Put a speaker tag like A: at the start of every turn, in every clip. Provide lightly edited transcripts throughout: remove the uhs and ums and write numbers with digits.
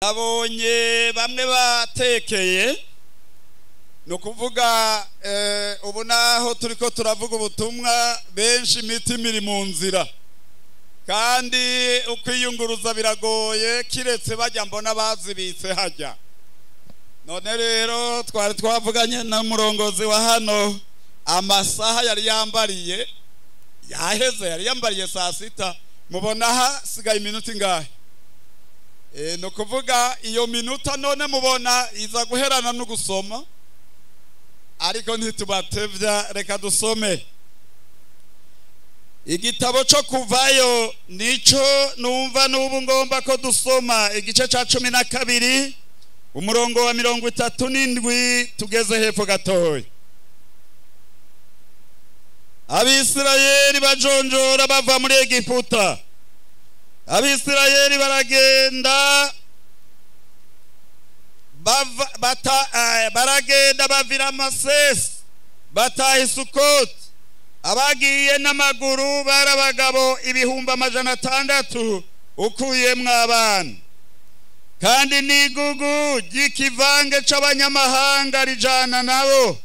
A: Nabonye bamwe batekeye, ni ukuvuga ubu naho turiko turavuga ubutumwa, benshi imitima iri mu nzira, kandi ukwiyunguruza biragoye, kiretse bajya mbona bazibitse hajya. None rero twari twavuganye n'umurongozi wa hano, amasaha yari yambariye yaheze, yari yambariye saa sita, mubona hasigaye iminota ingahe? Ni ukuvuga iyo minota none mubona iza guherana no gusoma, ariko ntitubatevya, reka dusome igitabo cyo Kuvayo. Nico numva n'ubu ngomba ko dusoma, igice ca 12, umurongo wa 37, tugeze hepfo gatoya. Abisirayeli bajonjora bava muri Egiputa. Abisirayeli baragenda bava, bata, baragenda bavira Amasesi, bataha Isukoti. Abagiye n'amaguru bari abagabo 600,000, ukuyemwo abana. Kandi n'igugu ry'ikivange c'abanyamahanga rijana nabo,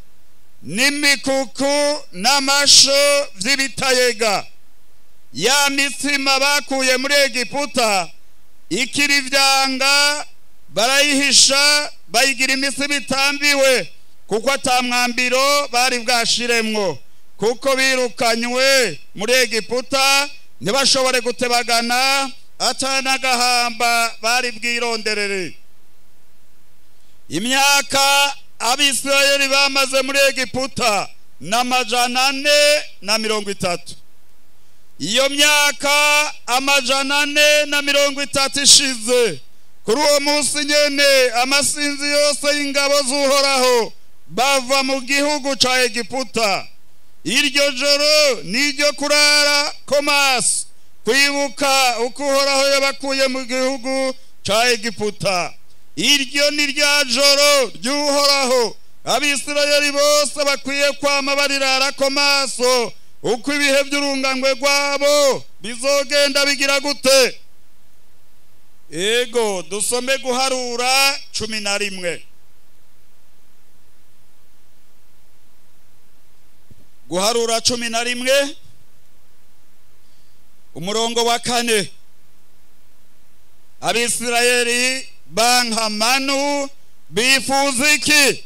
A: n'imikuku n'amasho vy'ibitayega. Ya mitsima bakuye muri Egiputa ikiri ivyanga, barayihisha, bayigira imitsima itambiwe, kuko ata mwambiro bari bwashiremwo, kuko birukanywe muri Egiputa ntibashobore gutebagana, ata n'agahamba bari bwironderere. Imyaka Abisirayeli bamaze muri Egiputa n'430. Iyo myaka 430 ishize, kuri uwo munsi nyene amasinzi yose y'ingabo z'Uhoraho bava mu gihugu ca Egiputa. Iryo joro niryo kurara ko maso, kwibuka uko Uhoraho yabakuye mu gihugu ca Egiputa. Iryo ni rya joro ry'Uhoraho, Abisirayeli bose bakwiye kwama barirara ko maso, uko ibihe by'urungangwe rwabo bizogenda bigira gute. Ego, dusome Guharura 11. Guharura 11, umurongo wa 4. Abisirayeli bankamanu bifuza iki?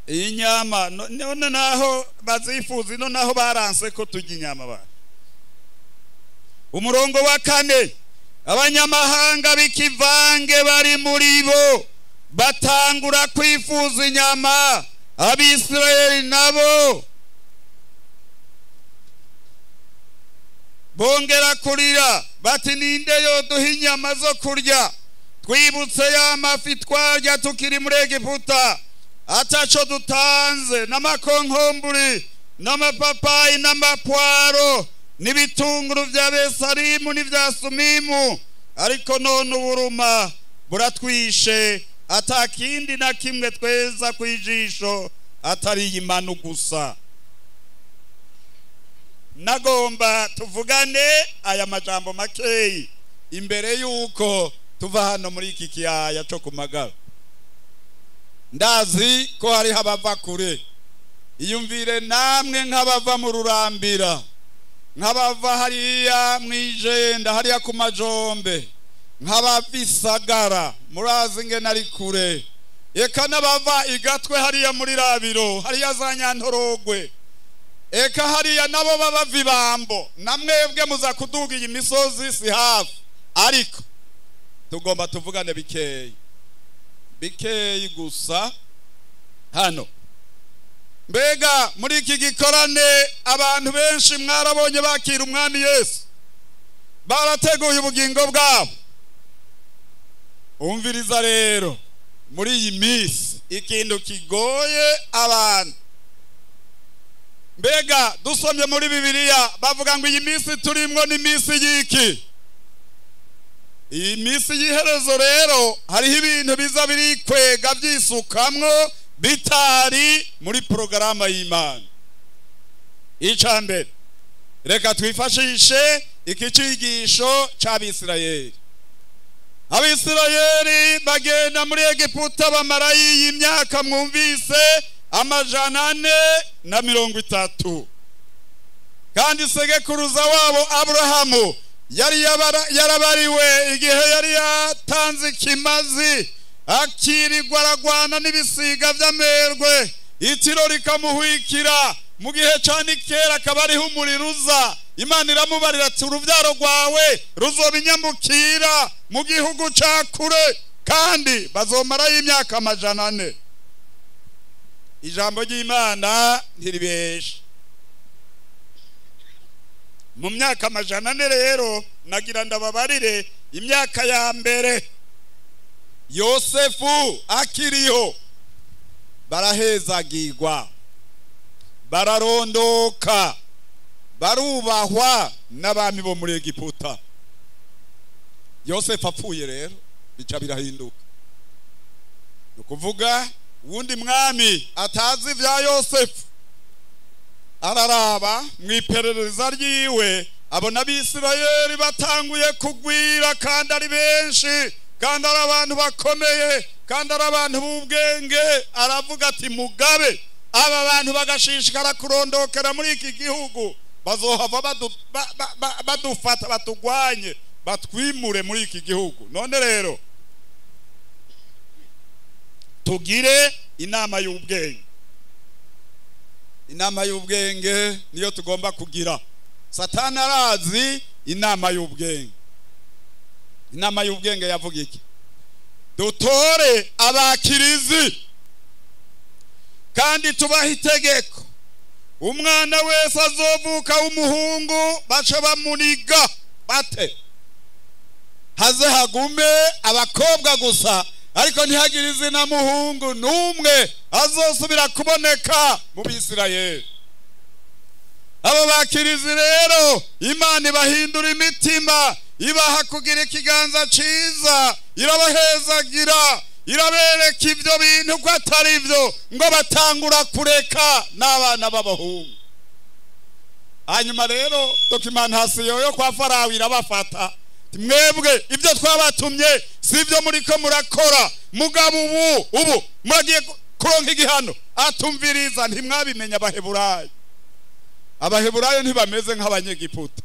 A: Inyama. None naho bazifuza ino, naho baranse ko turya inyama ba. Umurongo wa 4, abanyamahanga b'ikivange bari muri bo batangura kwifuza inyama, Abisirayeli nabo bongera kurira bati: ninde yoduha inyama zo kurya? Twibutse ya mafi twarya tukiri muri Egiputa ataco dutanze, n'amakonkomburi n'amapapayi n'amapwaro n'ibitunguru vya besarimu n'ivya sumimu, ariko none uburuma buratwishe, ata kindi na kimwe tweza kwijisho atari iyi manu gusa. Nagomba tuvugane aya majambo makeyi imbere yuko tuva hano muri iki kiyaya cyo kumagara. Ndazi ko hariho abava kure, iyumvire namwe nk'abava mu Rurambira, nk'abava hariya mwijenda hariya ku Majombe, nk'abava Isagara, murazi ngene ari kure, eka n'abava Igatwe hariya muri Rabiro, hariya za Nyantorogwe, eka hariya nabo baba Ibambo, namwebwe muza kuduga iyi misozi si hafi, ariko tugomba tuvugane bikeyi bikeyi gusa hano. Mbega muri iki gikorane abantu benshi mwarabonye bakira Umwami Yesu, barateguye ubugingo bwabo. Umviriza rero, muri iyi minsi ikintu kigoye abantu, mbega dusomye muri Bibiliya bavuga ngo iyi minsi turimwo ni minsi y'iki? Iyi minsi y'iherezo. Rero hariho ibintu biza birikwega byisukamwo bitari muri porogaramu y'Imana. Icya mbere, reka twifashishe iki cigisho c'Abisirayeli. Abisirayeli bagenda muri Egiputa bamarayo iyi myaka mwumvise 430. Kandi segekuruza wabo Aburahamu yari yarabariwe igihe yari yatanze ikimazi, akirirwa aragwana n'ibisiga by'amerwe, itiro rikamuhwikira. Mu gihe ca Nikera akaba ariho umuriro uza. Imana iramubarira ati urubyaro rwawe ruzoba inyambukira mu gihugu ca kure, kandi bazomarayo imyaka 400. Ijambo ry'Imana ntiribesha. Mu myaka 400 rero nagira ndababarire, imyaka ya mbere Yosefu akiriho barahezagirwa, bararondoka, barubahwa n'abami bo muri Egiputa. Yosefu apfuye rero bica birahinduka. Ni ukuvuga wundi mwami atazi vya Yosefu araraba mu iperereza ryiwe, abona Abisirayeli batanguye kugwira kandi ari benshi, kandi ari abantu bakomeye, kandi ari abantu b'ubwenge. Aravuga ati mugabe aba bantu bagashishikara kurondokera muri iki gihugu, bazohava badufata batugwanye, batwimure muri iki gihugu. None rero tugire inama y'ubwenge. Inama y'ubwenge niyo tugomba kugira. Satani arazi inama y'ubwenge. Inama y'ubwenge yavuga iki? Dutore abakirizi kandi tubahe itegeko, umwana wese azovuka w'umuhungu bace bamuniga bate, haze hagume abakobwa gusa, ariko ntihagire izina muhungu n'umwe azosubira kuboneka mu Bisirayeli. Abo bakirizi rero Imana ibahindura imitima, ibaha kugira ikiganza ciza, irabahezagira, irabereka ibyo bintu ko atari byo, ngo batangura kureka n'abana b'abahungu. Hanyuma rero dokimentasiyo yo kwa Farawo irabafata, mwebwe ibyo twabatumye si ibyo muriko murakora, mugabo ubu muragiye kuronka igihano. Atumviriza, ntimwabimenya Abaheburayo. Abaheburayo ntibameze nk'Abanyegiputa,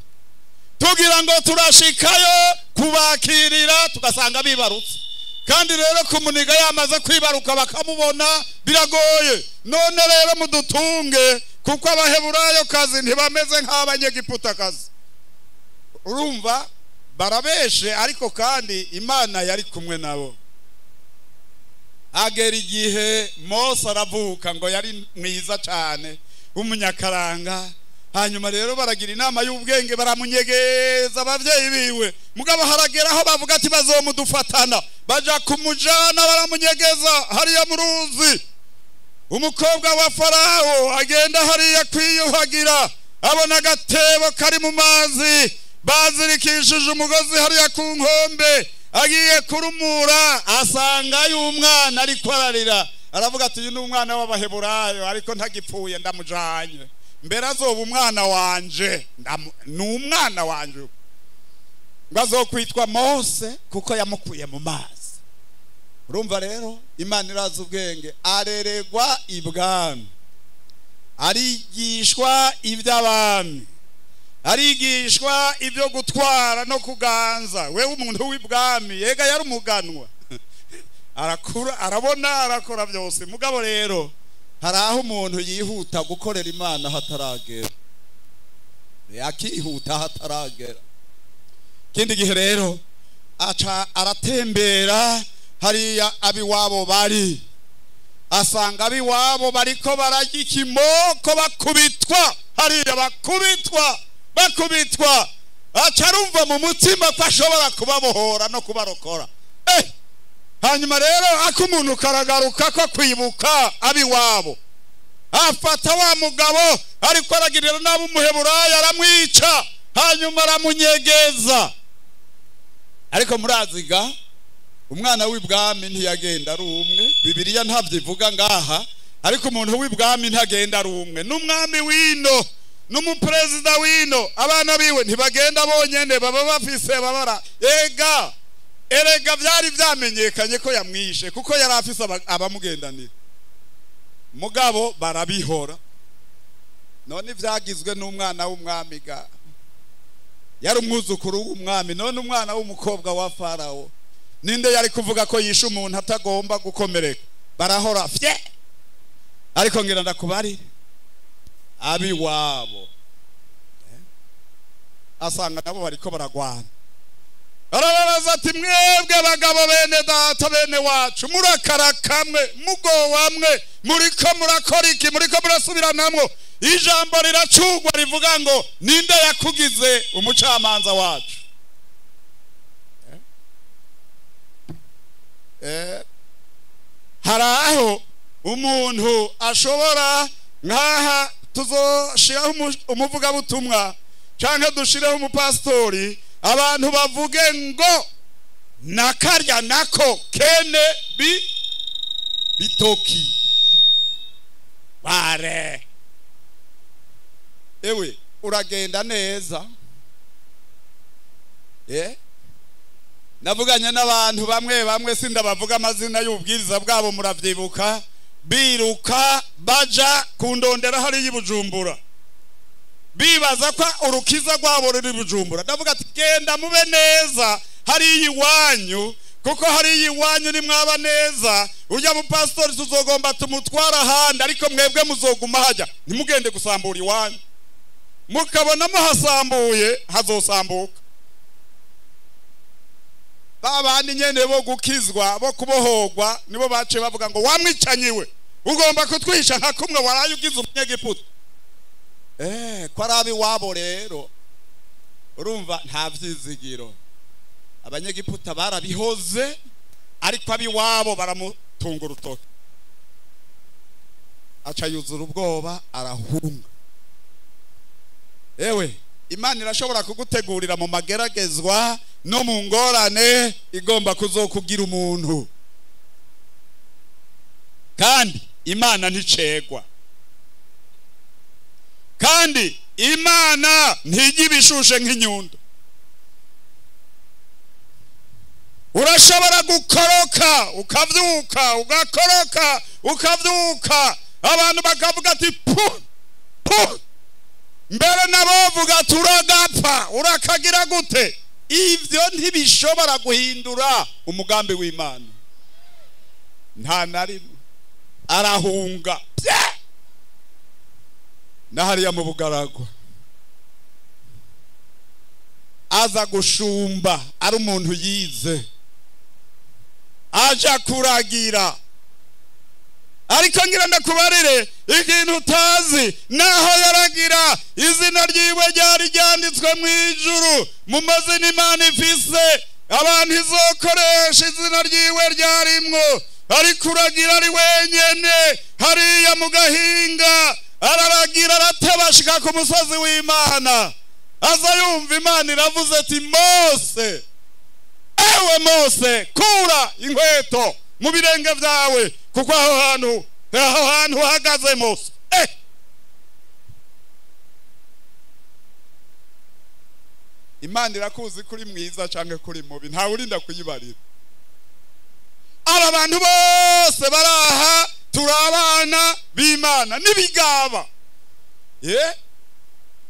A: tugira ngo turashikayo kubakirira tugasanga bibarutse. Kandi rero kumuniga yamaze kwibaruka bakamubona biragoye. None rero mudutunge, kuko Abaheburayo kazi ntibameze nk'Abanyegiputa kazi. Urumva barabeshe, ariko kandi Imana yari kumwe nabo. Agera igihe Mose aravuka, ngo yari mwiza cyane w'umunyakaranga. Hanyuma rero baragira inama y'ubwenge, baramunyegeza abavyeyi biwe. Mugabo haragera aho bavuga ati bazomudufatana, baja kumujana baramunyegeza hariya mu ruzi. Umukobwa wa Farawo agenda hariya kwiyuhagira, abona agatebo kari mu mazi, bazirikishije umugozi hariya ku nkombe. Agiye kurumura asanga y'umwana ariko ararira, aravuga ati uyu ni umwana w'Abaheburayo, ariko ntagipfuye ndamujanye, mbere azoba umwana wanje, ni umwana wanje, ngo azokwitwa Mose kuko yamukuye mu mazi. Urumva rero Imana irazi ubwenge. Areregwa ibwami, arigishwa iby'abami, arigishwa ibyo gutwara no kuganza. Wewe umuntu w'ibwami yega yari umuganwa, arakura, arabona, arakora byose. Mugabo rero hari aho umuntu yihuta gukorera Imana hataragera, yakihuta hataragera. Kindi gihe rero aca aratembera hariya abiwabo bari, asanga abiwabo bariko bararya ikimoko, bakubitwa hariya, bakubitwa. Aca arumva mu mutima ko ashobora kubabohora no kubarokora. Hanyuma rero akumuntu karagaruka ko kwibuka abiwabo, afata wa mugabo ariko aragirira nabi Umuheburayo, aramwica, hanyuma aramunyegeza. Ariko muraziga umwana w'ibwami ntiyagenda ari umwe. Bibiliya ntabyivuga ngaha, ariko umuntu w'ibwami ntagenda ari umwe. N'umwami wino, n'umuperezida wino, abana biwe ntibagenda bonyene, baba bafise babara. Ega Erega byari byamenyekanye ko yamwishe kuko yari afise abamugendanira, mugabo barabihora. None ivyagizwe n'umwana w'umwami ga yari umwuzukuru w'umwami, none umwana w'umukobwa wa Farawo ninde yari kuvuga ko yishe umuntu atagomba gukomereka? Barahora fye. Ariko ngira ndakubari abiwabo asanga nabo bariko baragwana. Arababaza ati mwebwe bagabo bene data bene wacu, murakarakamwe mugowamwe, muriko murakora iki? Muriko murasubiranamwo? Ijambo riracugwa rivuga ngo ninde yakugize umucamanza wacu? Hari aho umuntu ashobora nkaha tuzoshiraho umuvugabutumwa canke dushireho umupastori, abantu bavuge ngo nakarya nako kene bitoki bare. Ewe uragenda neza. Navuganye n'abantu bamwe bamwe, sindabavuga amazina y'ubwiriza bwabo, muravyibuka, biruka baja kundondera hari y'Ibujumbura, bibaza ko urukiza rwabo ruri Bujumbura. Ndavuga ati genda mube neza hari iwanyu, kuko hari iwanyu nimwaba neza urya mupastori tuzogomba tumutwara ahandi, ariko mwebwe muzoguma hajya, ntimugende gusambura iwanyu. Mukabona muhasambuye hazosambuka. Babandi nyene bo gukizwa bo kubohogwa nibo bace bavuga ngo wamwicanyiwe ugomba kutwisha nka kumwe waraye ugize umunyegiputa. Ko arabi wabo rero urumva nta vyizigiro. Abanyegiputa barabihoze, ariko abiwabo baramutunga urutoki, aca yuzura ubwoba arahunga. Ewe Imana irashobora kugutegurira mu mageragezwa no mu ngorane igomba kuzokugira umuntu. Kandi Imana nticegwa, kandi Imana ntijya ibishushe nk'inyundo. Urashobora gukoroka ukavyuka, ugakoroka ukavyuka, abantu bakavuga ati pu pu, mbere nabovuga turagapfa, urakagira gute? Ivyo ntibishobora guhindura umugambi w'Imana nta na rimwe. Arahunga na hariya mu bugaragwa, aza gushumba ari umuntu yize, aja kuragira. Ariko ngira ndakubarire ikintu utazi, naho yaragira izina ryiwe ryari ryanditswe mu ijuru mu mazina Imana ifise, abantu izokoresha izina ryiwe ryarimwo. Ariko uragira ari wenyene hariya mu gahinga, araragira aratabashika ku musozi w'Imana. Aza yumva Imana iravuze ati Mose, ewe Mose, kura inkweto mu birenge byawe, kuko aho hantu uhagaze Mose. Imana irakuzi kuri mwiza canke kuri mubi, ntawe urinda kuyibarira. Aba bantu bose baraha turabana b'Imana n'ibigaba.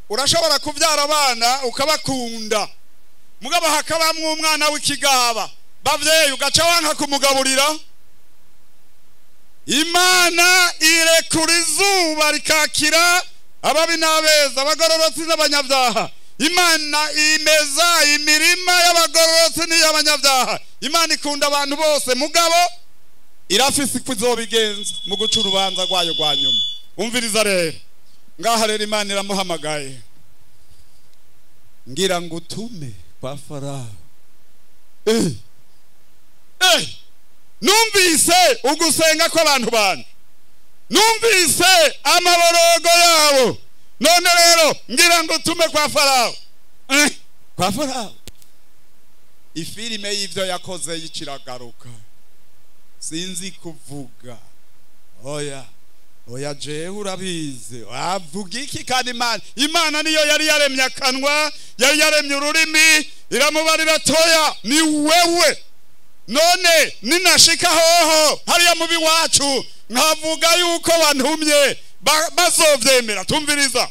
A: Urashobora kuvyara abana ukabakunda, mugabo hakabamwo umwana w'ikigaba, bavyeyi ugaca wanka kumugaburira. Imana irekura izuba rikakira ababi n'abeza, abagororotsi n'abanyabyaha. Imana imeza imirima y'abagororotsi n'iy'abanyabyaha. Imana ikunda abantu bose, mugabo irafise uko izobigenza mu guca urubanza rwayo rwa nyuma. Umviriza rero, ngaha rero Imana iramuhamagaye, ngira ngo utume kwa Farawo. Numvise ugusenga kw'abantu banje, numvise amaborogo yabo, none rero ngira ngo utume kwa Farawo. Kwa Farawo ifilime y'ivyo yakoze yiciragaruka. Sinzi kuvuga, oya oya jewe urabizi, avuga iki? Kandi Imana niyo yari yaremye akanwa, yari yaremye ururimi, iramubarira toya ni wewe. None ninashika hoho hariya mubi wacu nkavuga yuko bantumye bazovyemera. Tumviriza,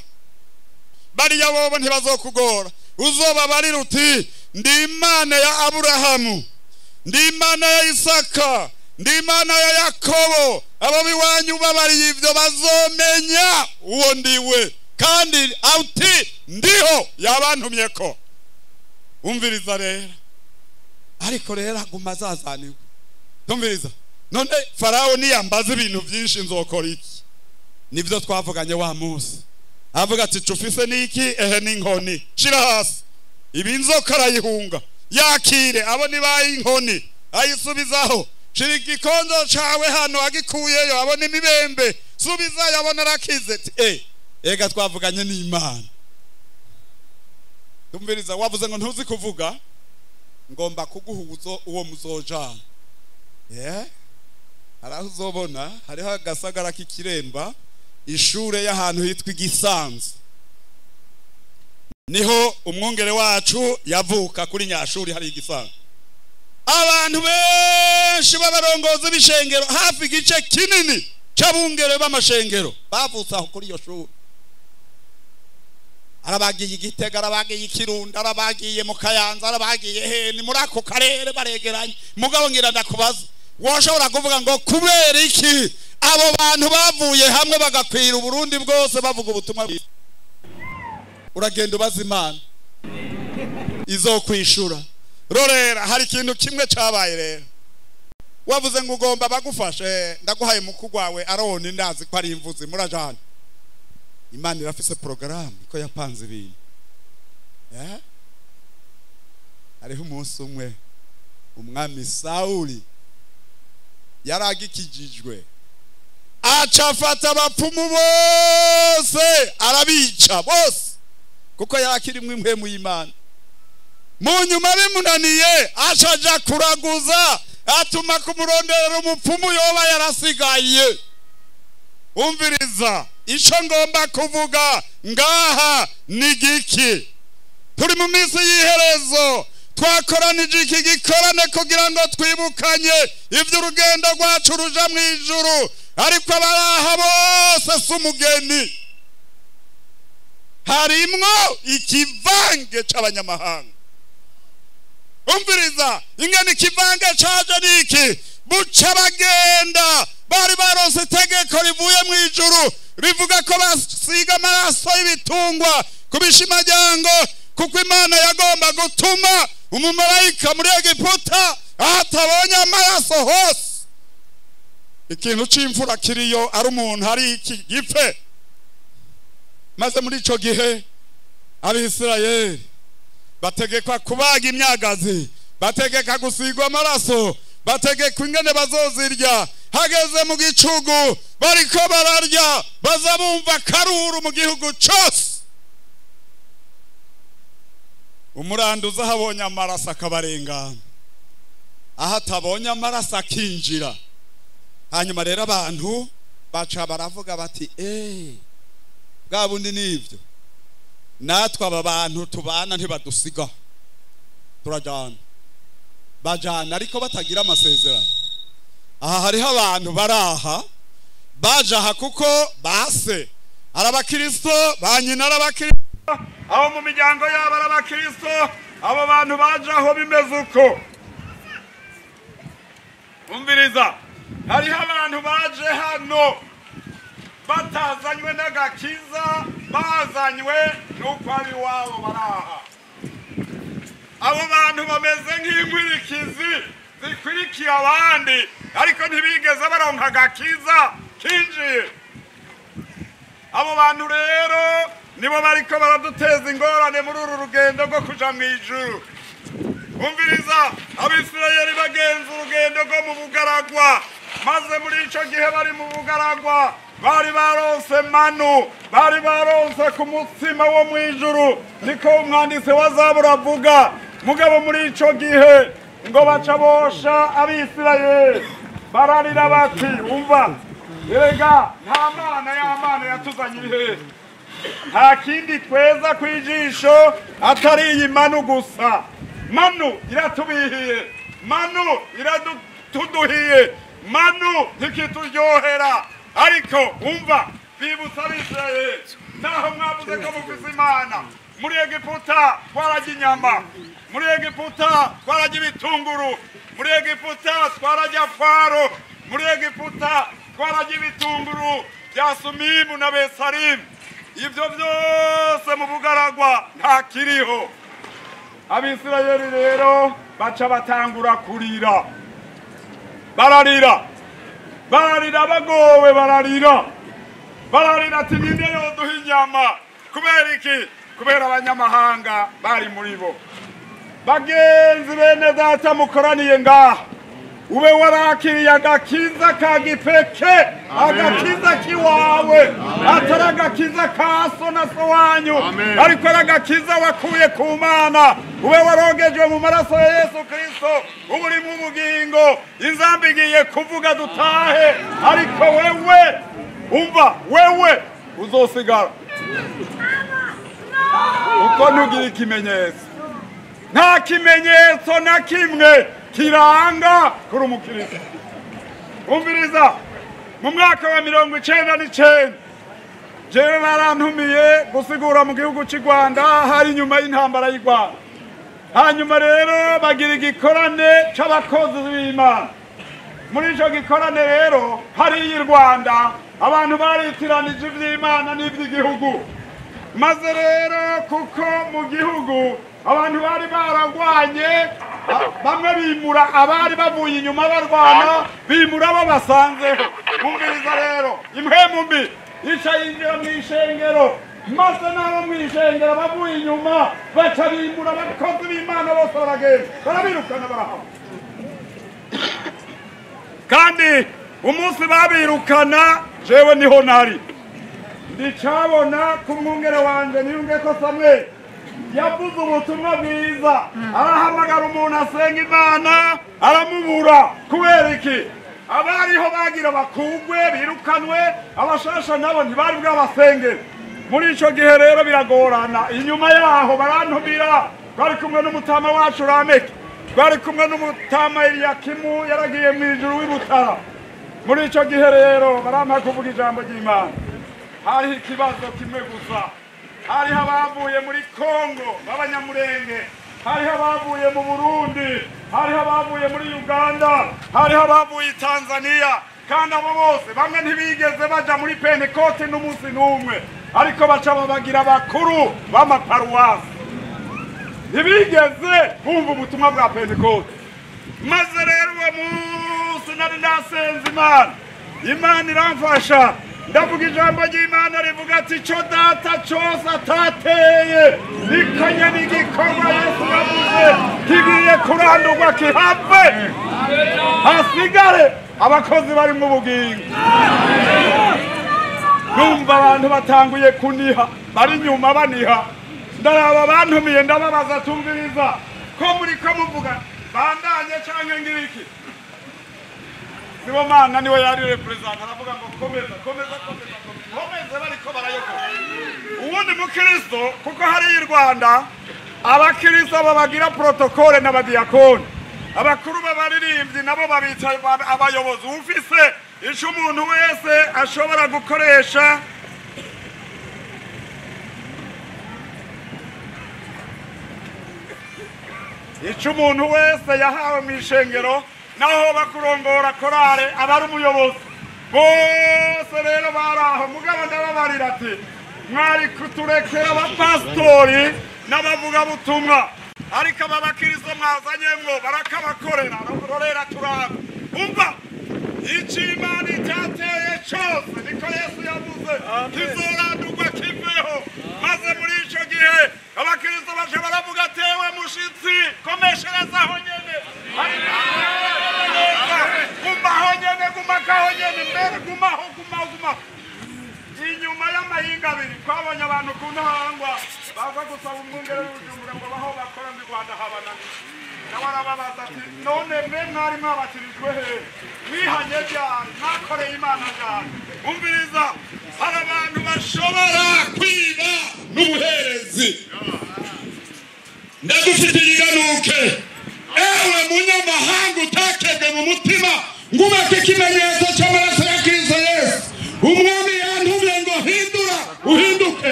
A: bariya bobo ntibazokugora, uzobabarira uti ndi Imana ya Aburahamu, ndi Imana ya Isaka, ndi Imana ya Yakobo. Abo biwanyu babariye ivyo bazomenya uwo ndiwe, kandi auti ndiho yabantumyeko. Umviriza rero, ariko rero aguma azazaniwe. Tumviriza, none Farao niyambaza ibintu byinshi nzokora iki? Nivyo twavuganye wa munsi. Avuga ati cufise niki? Ehe n'inkoni, shira hasi. Ibi inzoka arayihunga, yakire abo nibaye inkoni ayisubizaho. Shira igikonjo cawe hano, agikuyeyo abona imibembe, subizayo abona arakize. Ega twavuganye n'Imana. Tumviriza, wavuze ngo ntuzi kuvuga, ngomba kuguhuza uwo muzojana. Haraho uzobona hariho agasagara k'ikiremba, ishure y'ahantu hitwa Igisanzu, niho umwungere wacu yavuka kuri nyashuri hari Igisanzu. Abantu benshi b'abarongozi b'ishengero, hafi igice kinini c'abungere b'amashengero bavutse aho kuri iyo shuri. Arabagiye Igitega, arabagiye Ikirundo, arabagiye mu Kayanza, arabagiye he, ni muri ako karere baregeranye. Mugabo ngira ndakubaza, woshobora kuvuga ngo kubera iki abo bantu bavuye hamwe bagakwira Uburundi bwose bavuga ubutumwa bwiza? Uragenda ubaza Imana izokwishura. Rorera, hari ikintu kimwe cabaye rero. Wavuze ngo ugomba bagufashe, ndaguhaye mukuru wawe Aroni, ndazi ko ari imvuzi, murajana. Imana irafise programme ko yapanze ibintu. Hariho umunsi umwe umwami Sauli yaragikijijwe, aca afata abapfumu bose arabica bose, kuko yarakirimwe impwemu y'Imana. Mu nyuma bimunaniye aca aja kuraguza, atuma kumurondera umupfumu yoba yarasigaye. Umviriza, ico ngomba kuvuga ngaha ni giki? Turi mu minsi y'iherezo, twakoranije iki gikorane kugira ngo twibukanye ivy'urugendo rwacu ruja mw'ijuru. Ariko abaraha bose si umugeni, harimwo ikivange c'abanyamahanga. Umviriza, ingene ikivange caje niki? Buca bagenda, bari baronse itegeko rivuye mw'ijuru rivuga ko basiga amaraso y'ibitungwa ku bishimajyango, kuko Imana yagomba gutuma umumarayika muri Egiputa atabonye amaraso hose. Ikintu c'imfura kiriyo ari umuntu ari iki gipfe. Maze muri ico gihe Abisirayeli bategekwa kubaga imyagazi, bategeka gusigwa amaraso, bategekwa ingene bazozirya. Hageze mu gicugu bariko bararya, baza bumva karuru mu gihugu cose. Umuranduza ahabonye amaraso akabarengana, aho atabonye amaraso akinjira. Hanyuma rero abantu baca baravuga bati bwa bundi nivyo, natwe aba bantu tubana ntibadusiga, turajana. Bajana ariko batagira amasezerano. Aha hariho abantu baraha baje aha kuko base ari abakristo, ba nyina ari abakristo, abo mu miryango yabo ari abakristo. Abo bantu baje aho bimeze uko. Umviriza, hariho abantu baje hano batazanywe n'agakiza, bazanywe n'uko abiwabo baraha. Abo bantu bameze nk'inkwirikizi zikwirikiye abandi, ariko ntibigeze baronka agakiza kinjiye. Abo bantu rero nibo bariko baraduteza ingorane muri uru rugendo rwo kuja mw'ijuru. Umviriza, Abisirayeli bagenza urugendo rwo mu bugaragwa, maze muri ico gihe bari mu bugaragwa bari baronse manu, bari baronse ku mutsima wo mw'ijuru, niko umwanditsi wa Zaburi avuga. Mugabo muri ico gihe ngo baca bosha Abisirayeli bararira bati umva, erega nta mana y'Amana yatuzanye ihe, nta kindi tweza kwijisho atari iyi manu gusa. Manu iratubihiye. Manu iratuduhiye, manu ntikituryohera. Ariko umva, bibutsa Abisirayeli, naho mwavuze ko mufise Imana, muri Egiputa twararya inyama, muri Egiputa twararya ibitunguru, muri Egiputa twararya faro, muri Egiputa twararya ibitunguru bya Sumimu na Besarimu. Ibyo byose mu bugaragwa nta kiriho. Abisirayeli rero baca batangura kurira, bararira, bararira bagowe, bararira, bararira ati ninde yoduha inyama? Kubera iki? Kubera abanyamahanga bari muri bo. Bagenzi bene data mukoraniye ngaha, ube warakiriye agakiza ka gipeke, agakiza kiwawe, atari agakiza ka so na so wanyu, ariko ari agakiza wakuye ku Mana. Ube warogejwe mu maraso ya Yesu Kristo, uba uri mu bugingo. Inzambi igiye kuvuga dutahe, ariko wewe umva, wewe uzosigara uko ntugira ikimenyetso. Nta kimenyetso na kimwe kiranga kuri umukristo. Umviriza, mu mwaka wa 99 jewe barantumiye gusigura mu gihugu cy'u Rwanda, hari nyuma y'intambara y'u Rwanda. Hanyuma rero bagira igikorane c'abakozi b'Imana. Muri ico gikorane rero hariya i Rwanda abantu baritiranije ivy'Imana n'ivy'igihugu. Maze rero kuko mu gihugu abantu bari baragwanye, bamwe bimura abari bavuye inyuma barwana, bimura babasanzeho. Umviriza rero, impwemu mbi ica yinjira mw'ishengero, maze n'abo mw'ishengero bavuye inyuma baca bimura abakozi b'Imana bose baragenda, barabirukana barahava. Kandi umunsi babirukana jewe niho nari ndicabona ku mwungere wanje Niyungeko Samuel yavuze ubutumwa bwiza, arahamagara umuntu asenga Imana aramubura. Kubera iki? Abariho bagira bakugwe birukanwe, abashasha nabo ntibari bwabasengere. Muri ico gihe rero biragorana. Inyuma yaho barantumira, twari kumwe n'umutama wacu Rameki, twari kumwe n'umutama Eliyakimu yaragiye mu ijuru w'Ibutara. Muri ico gihe rero barampa kuvuga ijambo ry'Imana. Hariho ikibazo kimwe gusa, hariho abavuye muri Kongo b'abanyamurenge, hariho abavuye mu Burundi, hariho abavuye muri Uganda, hariho abavuye i Tanzania. Kandi abo bose bamwe ntibigeze baja muri Pentekote n'umunsi n'umwe, ariko baca babagira bakuru b'amaparuwasi. Ntibigeze bumva ubutumwa bwa Pentekote. Maze rero uwo munsi nari nasenze Imana, Imana iramfasha. Ndavuga ijambo ry'Imana rivuga ati ico data cose atateye niko nyene igikorwa Yesu yavuze kigiye kurandurwa kihave, hasigare abakozi barimwo ubugingo. Numva abantu batanguye kuniha, bari inyuma baniha. Ndaraba bantumiye ndababaza, tumviriza ko muriko muvuga bandanye canke ngiriki? Sibomana niwe yari represent, aravuga ngo komeza komeza komeza komeza, bariko barayokora. Uwundi mukristo, kuko hari i Rwanda abakristo babagira protokole n'abadiyakoni, abakuru b'abaririmbyi nabo babita abayobozi. Ufise ico umuntu wese ashobora gukoresha ico umuntu wese yahawe mw'ishengero, naho bakurongora korale abari umuyobozi bose rero baraho. Mugabo ndababarira ati mwari kuturekera abapasitori n'abavugabutumwa, ariko aba bakristo mwazanyemwo barakabakorera rorera turaba. Umva, ico Imana itateye cose niko Yesu yavuze kizorandurwa kiveho. Maze muri ico gihe abakristo baca baravuga ati ewe mushitsi komesherezaho nyene, gumaho nyene, gumakaho nyene, mbere gumaho gumaho gumaho. Inyuma y'amahinga abiri twabonye abantu ku ntahangwa baza gusaba umwungere w'Ubujumbura ngo baho bakora mu Rwanda habananiye. Nawe arababaza ati none mwe mwari mwabatirijwe he? Mwihanye ryari? Mwakoreye Imana ryari? Umviriza, hari abantu bashobora kwiba n'ubuherezi. Ndagufitiye iganuke, ewe munyamahanga. Ikimenyetso cy'amaraso ya Kristo Yesu. Umwami yantumye ngo hindura uhinduke,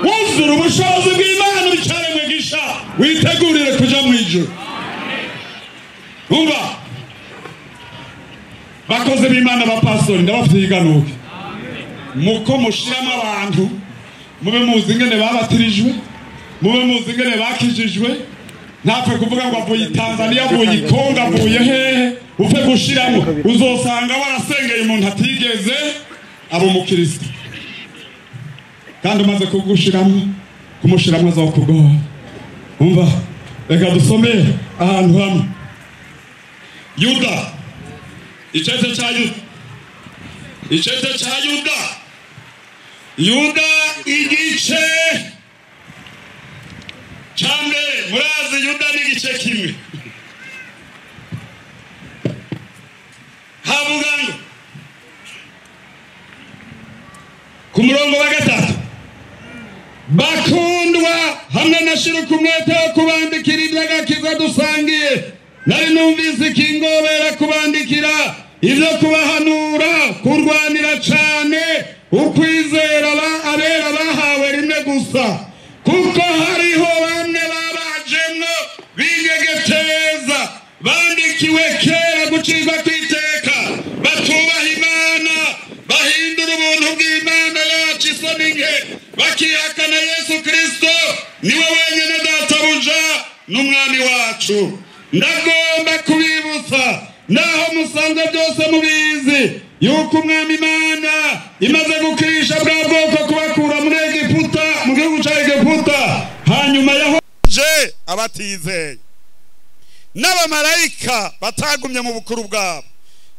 A: wuzure ubushobozi bw'Imana, ubicaremwe gisha, witegurire kuja mu ijuru. Umva, bakozi b'Imana, bapastori, ndabafitiye iganuke muko mushiramo abantu. Mube muzi ingene babatirijwe, mube muzi ingene bakijijwe. Ntapfe kuvuga ngo avuye i Tanzania, avuye i Kongo, avuye hehe, upfe gushiramo. Uzosanga warasengeye umuntu atigeze aba umukristo, kandi umaze kugushiramo, kumushiramo azokugora. Umva, reka dusome ahantu hamwe. Yuda, icete ca Yuda, icete ca Yuda, Yuda igice ca mbere. Murazi Yuda n'igice kimwe. Havuga ngo ku murongo wa 3: bakundwa, hamwe na shiruka umwete wo kubandikira iby'agakiza dusangiye, nari numvise ikingobera kubandikira ibyo kubahanura kurwanira cane ukwizera abera bahawe rimwe gusa, kuko hariho bamwe babajemwo binyegeteza, bandikiwe kera gucirwa kw'iteka, batubaha Imana, bahindura ubuntu bw'Imana yacu isoni nke, bakihakana Yesu Kristo niwe wenyine Databuja n'Umwami wacu. Ndagomba kubibutsa, naho musanzwe byose mubizi, yuko Umwami Imana imaze gukirisha bwa bwoko kubakura muri Egiputa, mu gihugu cya Egiputa, hanyuma yahoje abatizeye n'abamarayika batagumye mu bukuru bwabo,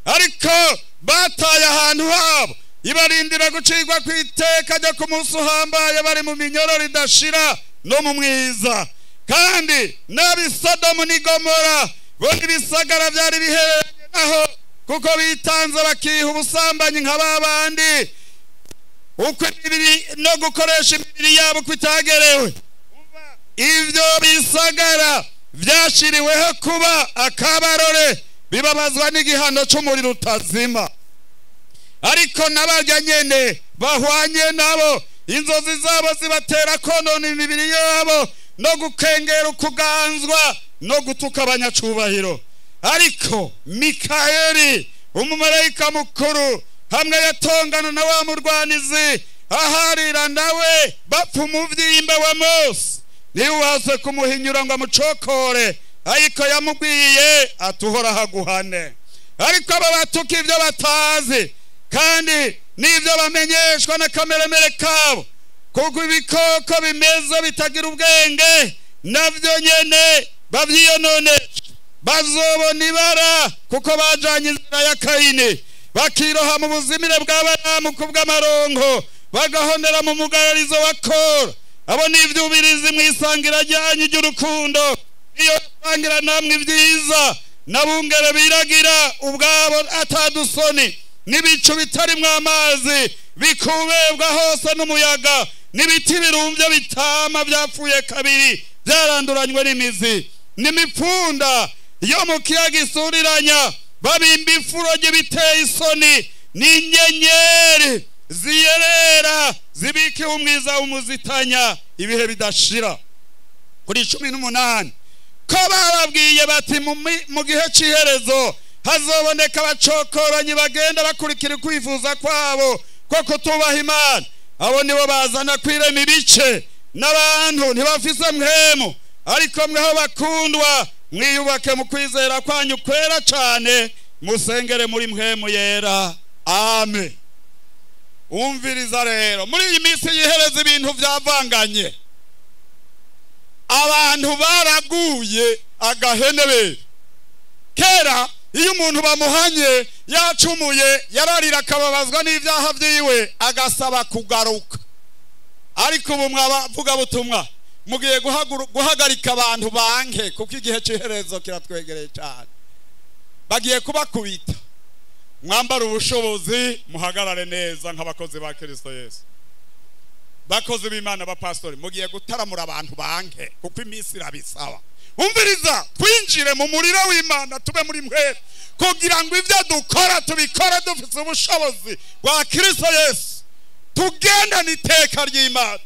A: ariko bataye ahantu habo, ibarindira gucirwa kw'iteka ryo ku munsi uhambaye, bari mu minyororo idashira no mu mwiza. Kandi n'ab'i Sodomu n'i Gomora bo n'ibisagara byari bihereranye naho, kuko bitanze bakiha ubusambanyi nka ba bandi, uko imibiri no gukoresha imibiri yabo uko itagerewe, ivyo bisagara vyashiriweho kuba akabarore, bibabazwa n'igihano c'umuriro utazima. Ariko n'abarya nyene bahwanye nabo, inzozi zabo zibatera konona imibiri yabo no gukengera ukuganzwa no gutuka abanyacubahiro. Ariko Mikayeli umumarayika mukuru, hamwe yatongana na wa murwanizi, aharira nawe bapfa umuvyimba wa Mose, ntiwuhase kumuhinyura ngo amucokore, ariko yamubwiye ati: uhoraho aguhane. Ariko abo batuka ibyo batazi kandi n'ibyo bamenyeshwa n'akameremere kabo, kuko ibikoko bimeze bitagira ubwenge navyo nyene babyiyononesha, bazobona ibara, kuko bajanye inzira ya Kayini, bakiroha mu buzimire bwa Balamu kubw'amaronko, bagahonera mu mugararizo wa Kora. Abo ni ivyubirizi mwisangira ryanyu ry'urukundo, iyo sangira namwe ibyiza, n'abungere biragira ubwabo atadusoni, n'ibicu bitarimwo amazi bikubebwa hose n'umuyaga, n'ibiti birumvye bitama byapfuye kabiri byaranduranywe n'imizi, n'imipfunda yo mu kiyaga isuriranya, babimba ifuro ry'ibiteye isoni, n'inyenyeri ziyerera zibikiwe umwiza w'umuzitanya ibihe bidashira. Kuri 18: ko bababwiye bati mu gihe cy'iherezo hazoboneka abacokoranyi bagenda bakurikira ukwifuza kwabo ko kutubaha Imana. Abo nibo bazana kwirema ibice n'abantu ntibafise mpwemu. Ariko mweho bakundwa, mwiyubake mu kwizera kwanyu kwera cane, musengere muri mpwemu yera. Amen. Umviriza rero, muri iyi minsi yihereza ibintu vyavanganye, abantu baraguye agahenebere. Kera iyo umuntu bamuhanye yacumuye, yararira akababazwa n'ibyaha vyiwe, agasaba kugaruka. Ariko ubu mwabavuga butumwa mugiye guhagarika abantu banke, kuko igihe cy'iherezo kiratwegereye cyane. Bagiye kubakubita. Mwambara ubushobozi, muhagarare neza nk'abakozi ba Kristo Yesu. Bakozi b'Imana, bapastori, mugiye gutaramura abantu banke, kuko iminsi irabisaba. Umviriza, twinjire mu muriro w'Imana, tube muri mwe, kugira ngo ibyo dukora tubikore dufite ubushobozi bwa Kristo Yesu, tugendane iteka ry'Imana.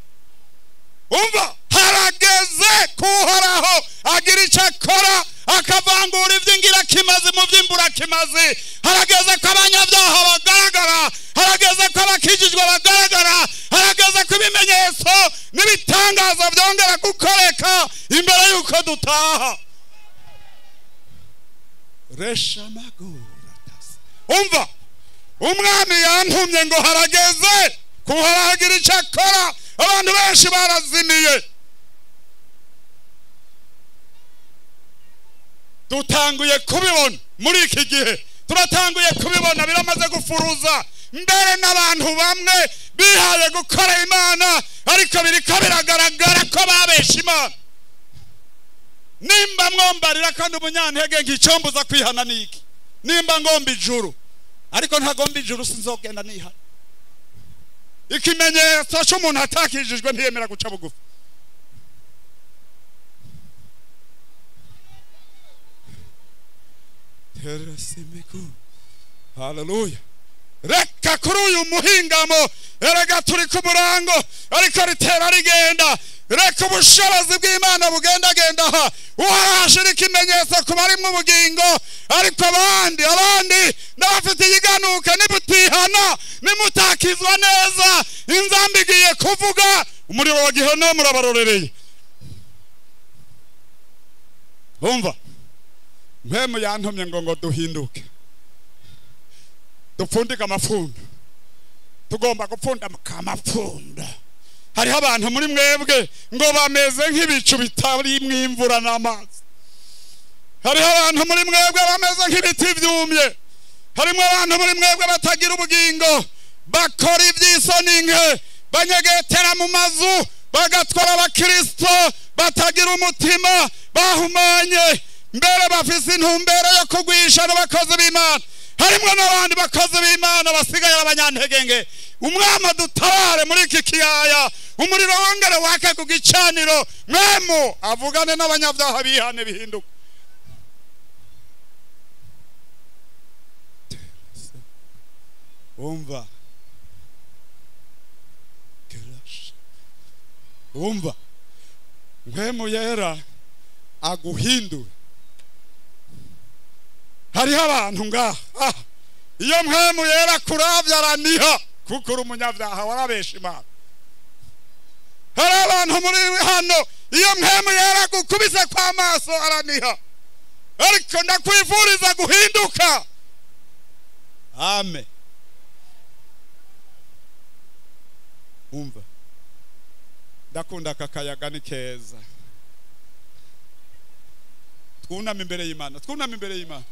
A: Umva, harageze kuhoraho agira icyo akora, akavangura iby'ingirakimazi mu by'imburakimazi. Harageze ko abanyabyaha bagaragara, harageze ko abakijijwe bagaragara, harageze ko ibimenyetso n'ibitangaza byongera gukoreka imbere y'uko dutaha. Umva, umwami yantumye ngo harageze kuhoraho agira icyo akora. Abantu benshi barazimiye. Dutanguye kubibona muri iki gihe, turatanguye kubibona, biramaze gufuruza. Mbere n'abantu bamwe bihaye gukora Imana, ariko biriko biragaragara ko babesha Imana. Nimba mwombarira kandi umunyantege nk'icyombuza kwihana niki? Nimba ngomba ijuru, ariko ntagomba ijuru, sinzogenda nihana. Ikimenyetso cy'umuntu atakijijwe ntiyemera guca bugufi. Haleluya. Reka kuri uyu muhingamo, erega turi ku murango, ariko ritera rigenda. Reka ubushobozi bw'Imana bugendagenda aha. Uharashira ikimenyetso ku barimwo ubugingo, ariko abandi n'abafite iyiganuka, nimutihana, nimutakizwa neza, inzambi igiye kuvuga, umuriro wa gihenomu murabarorereye. Umva, mpemu yantumye ngo duhinduke, dupfundike amapfundo. Tugomba gupfunda amapfundo. Hariho abantu muri mwebwe ngo bameze nk'ibicu bitarimwo imvura n'amazi. Hariho abantu muri mwebwe bameze nk'ibiti byumye. Harimo abantu muri mwebwe batagira ubugingo, bakora iby'isoni nke, banyegetera mu mazu, bagatwara abakristo batagira umutima, bahumanye, mbere bafise intumbero yo kugwisha n'abakozi b'Imana. Harimo n'abandi bakozi b'Imana basigaye abanyantegenge. Umwami adutabare muri iki kiyaya, umuriro wongere wake ku gicaniro, mwemu avugane n'abanyabyaha bihane bihinduka. Umva, umva, mwemu yera aguhindure. Hariho abantu ngaha, iyo mwemu yera kuravya araniha, kuko uri umunyabyaha warabesha Imana. Hari abantu muri hano, iyo mwemu yera gukubise kw'amaso araniha, ariko ndakwifuriza guhinduka. Amen. Umva, ndakunda aka kayaga ni keza. Twuname imbere y'Imana, twuname imbere y'Imana.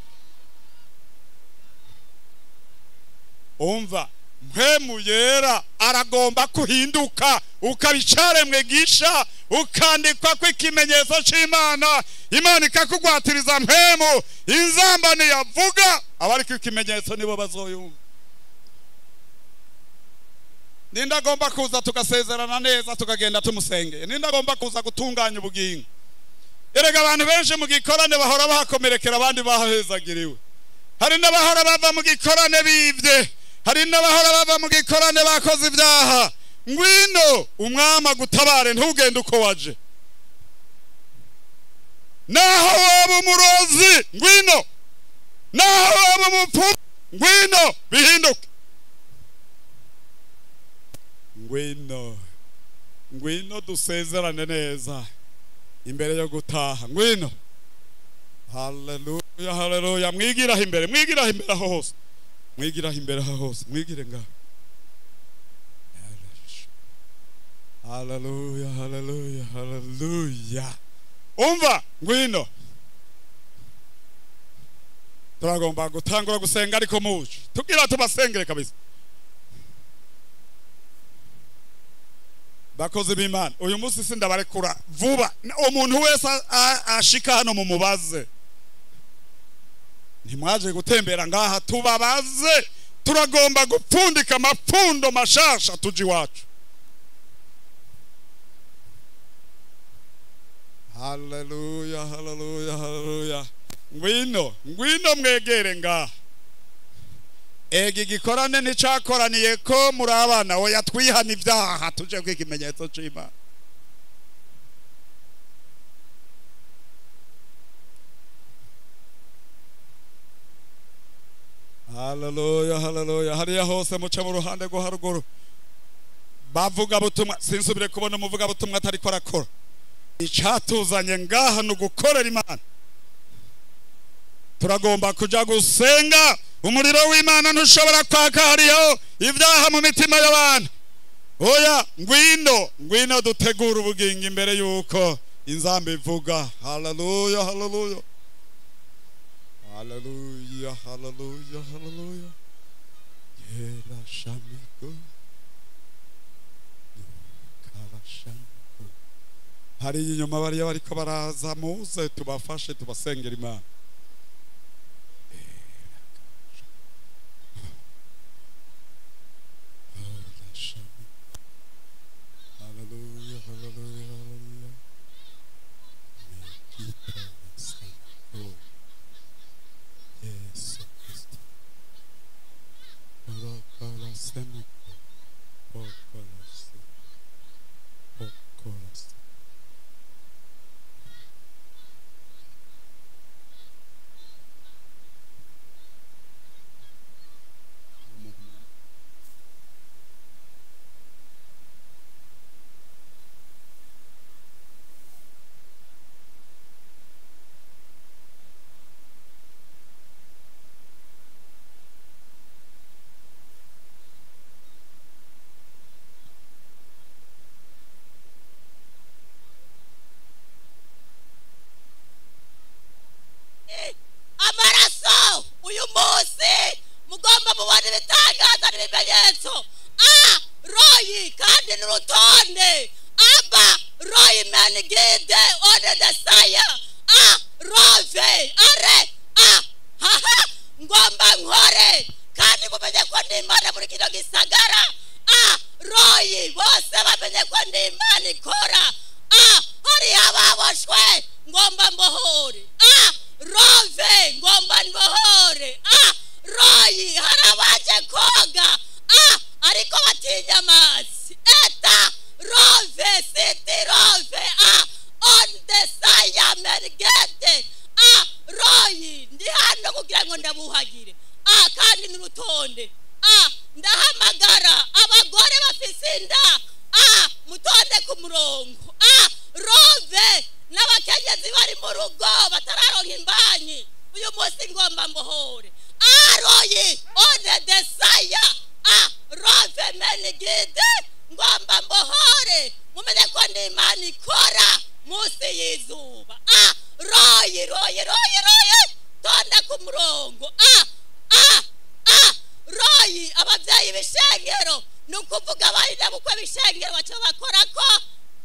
A: Umva, mpemu yera aragomba kuhinduka, ukabicaremwe gisha, ukandikwa kw'ikimenyetso c'Imana. Imana ikakugwatiriza mpemu, inzamba niyavuga, abariko ikimenyetso nibo bazoyumva. Ninde agomba kuza tugasezerana neza, tukagenda tumusengeye? Ninde agomba kuza gutunganya ubugingo? Erega abantu benshi mu gikorane bahora bahakomerekera, abandi bahahezagiriwe. Hari n'abahora bava mu gikorane bivye, hari n'abahora bava mu gikorane bakoze ibyaha. Ngwino umwami agutabare, ntugende uko waje. Naho waba umurozi, ngwino. Naho waba umupfumu, ngwino, bihinduke. Ngwino, ngwino dusezerane neza imbere yo gutaha. Ngwino. Haleluya, haleluya. Mwigiraho imbere, mwigiraho imbere aho hose, mwigiraho imbere aho hose, mwigire ngaho. Haleluya, haleluya, haleluya. Umva, ngwino. Turagomba gutangura gusenga, ariko muje tugira tubasengere kabisa. Bakozi b'Imana, uyu munsi sindabarekura vuba. Umuntu wese ashika hano mumubaze. Ntimwaje gutembera ngaha, tubabaze. Turagomba gupfundika amapfundo mashasha tuji iwacu. Haleluya, haleluya, haleluya. Ngwino, ngwino mwegere ngaha. Ega igikorane nticakoraniye ko muri abana, oya twihana ibyaha tuje kwiga ikimenyetso c'Imana. Haleluya, haleluya. Hariya hose muce mu ruhande rwo haruguru. Bavuga butumwa, sinsubire kubona umuvuga butumwa atariko arakora. Icatuzanye ngaha ni ugukorera Imana. Turagomba kuja gusenga. Umuriro w'Imana ntushobora kwaka hariho ibyaha mu mitima y'abantu. Oya, ngwino, ngwino dutegure ubugingo imbere yuko inzamba ivuga. Haleluya, haleluya. Haleluya, haleluya, haleluya. Yera shamiko. Karashamiko. Hari inyuma bariya bariko baraza, muze tubafashe tubasengera Imana. Haleluya, haleluya, haleluya. Yesu Kristo.
B: Amaraso uyu munsi mugomba mubona ibitangaza n'ibimenyetso. A royi kandi n'urutonde. Aba royi menigide one desaya. A rove are a haha ngomba nkore kandi mumenye ko ndi Imana muri kino gisagara. A royi bose bamenye ko ndi Imana ikora. A hari ababoshwe ngomba mbohore. A rove ngomba mbohore. A royi hari abaje koga. A ariko batinya amazi. Eta rove siti rove a on the saya mergete. A royi ndi hano kugira ngo ndabuhagire. A kandi n'urutonde. A ndahamagara abagore bafise inda. A mutonde ku murongo. A rove n'abakenyezi bari mu rugo batararonka imbanyi. Uyu munsi ngomba mbohore. A royi on the saya. A rove menigide ngomba mbohore. Mumenye ko ndi Imana ikora munsi y'izuba. A royi royi royi royi tonda ku murongo. A a a royi abavyeyi b'ishengero ni ukuvuga abari nabukwe b'ishengero baca bakora ko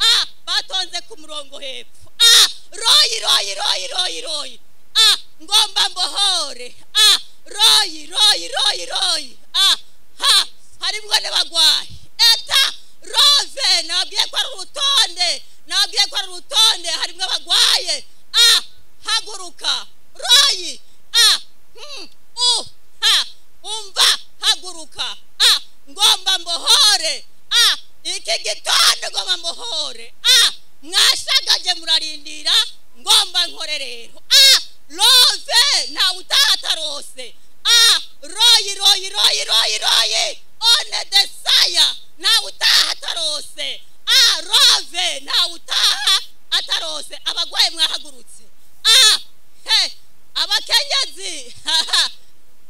B: a batonze ku murongo hepfo. A royi royi royi royi royi. A ngomba mbohore. A royi royi royi royi. A ha harimwo n'abagwayi. Eta rove nababwiye ko ari urutonde, nababwiye ko ari urutonde, harimwo abagwaye. A haguruka royi. A u ha umva haguruka. A ngomba mbohore. A iki gitondo ngomba mbohore. A mwashagaje murarindira ngomba nkore rero. A rove ntawe utahatarose. A royi royi royi royi royi one desaya ntawe utaha atarose. A rove ntawe utaha atarose. Abagwayi mwahagurutse. A he abakenyezi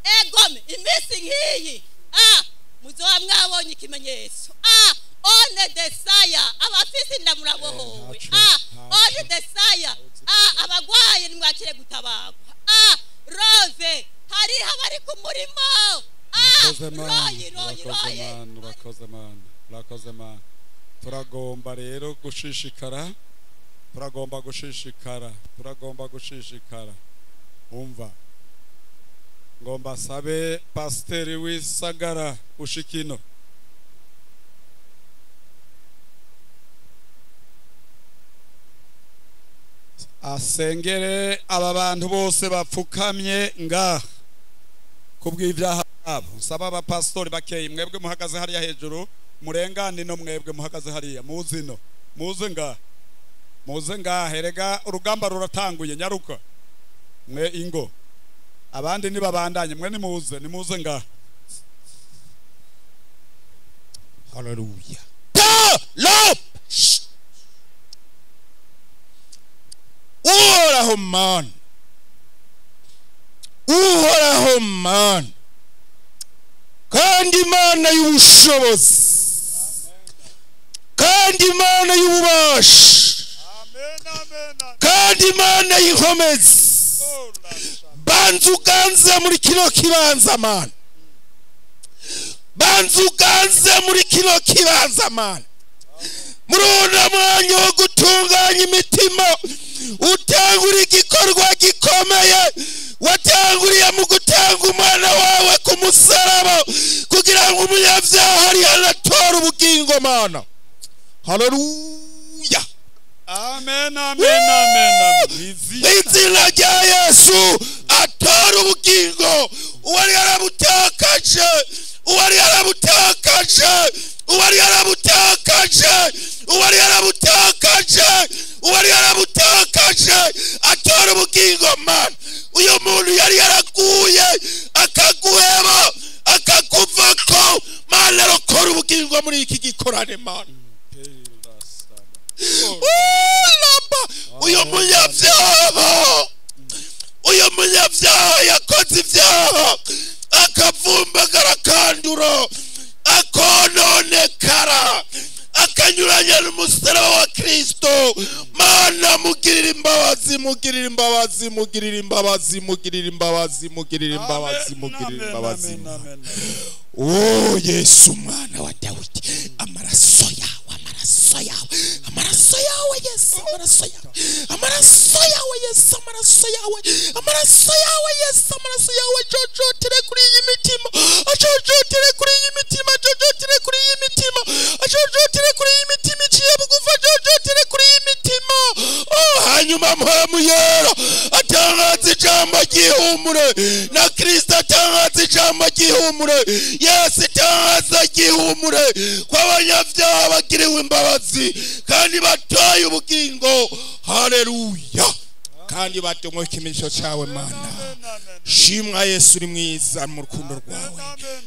B: egome iminsi nk'iyi. A muzoba mwabonye ikimenyetso. A one desaya abafise inda murabohowe. A one desaya. A abagwaye nimwakire gutabagwa. A rove hariho abari ku murimo. A royi royi royi.
A: Urakoze Mana, urakoze Mana. Turagomba rero gushishikara, turagomba gushishikara, turagomba gushishikara. Umva ngomba sabe pasiteri w'Isagara ushikino. Asengere aba bantu bose bapfukamye ngaha kubw'ibyaha byabo. Nsaba abapasitori bakeyi, mwebwe muhagaze hariya hejuru, murengane no mwebwe muhagaze hariya, muze ino, muze ngaha, muze ngaha. Erega urugamba ruratanguye, nyaruka mwe ingo, abandi nibabandanye, mwe nimuze, nimuze ngaha.
C: Haleluya. Uhoraho Mana, Uhoraho Mana, kandi Imana y'ubushobozi, kandi Imana y'ububasha, kandi Imana y'inkomezi, banza uganze muri kino kibanza Mana, banza uganze muri kino kibanza Mana. Muri uno mwanya wo gutunganya imitima, utangura igikorwa gikomeye watanguriye mu gutanga umwana wawe ku musaraba, kugira ngo umunyabyaha ari anatora ubugingo Mana. Haleluya.
A: Amen, amen, amen.
C: Izina rya Yesu atora ubugingo. Uwari yarabutakaje, uwari yarabutakaje, uwari yarabutakaje, uwari yarabutakaje, uwari yarabutakaje atora ubugingo Mana. Uyu muntu yari yaraguye akaguheba akakuvako Mana, rokora ubugingo muri iki gikorane Mana. Uyu munyabyaha, uyu munyabyaha yakoze ibyaha akavumbagara akandura akononekara akanyuranya n'umusaraba wa Kristo. Mana mugirira imbabazi, mugirira imbabazi, mugirira imbabazi, mugirira imbabazi, mugirira imbabazi, mugirira imbabazi. Oh Yesu mwana wa Dawidi, amaraso yawe, amaraso yawe, amaraso yawe Yesu, amaraso yawe, amaraso yawe Yesu, amaraso yawe, amaraso yawe Yesu, amaraso yawe jojotire kuri iyi mitima, jojotire kuri iyi mitima, jojotire kuri iyi mitima, jojotire kuri iyi mitima iciye bugufa, jojotire kuri iyi mitima. Oh, hanyuma Mpwemu Yera atangaza ijambo ry'ihumure, na Kristo atangaza ijambo ry'ihumure, Yesu atangaza ry'ihumure ko abanyabyaha bagiriwe imbabazi kandi batoye ubugingo. Haleluya. Kandi batumwe ikimenyetso cyawe Mana. Shimwa Yesu, uri mwiza mu rukundo rwawe.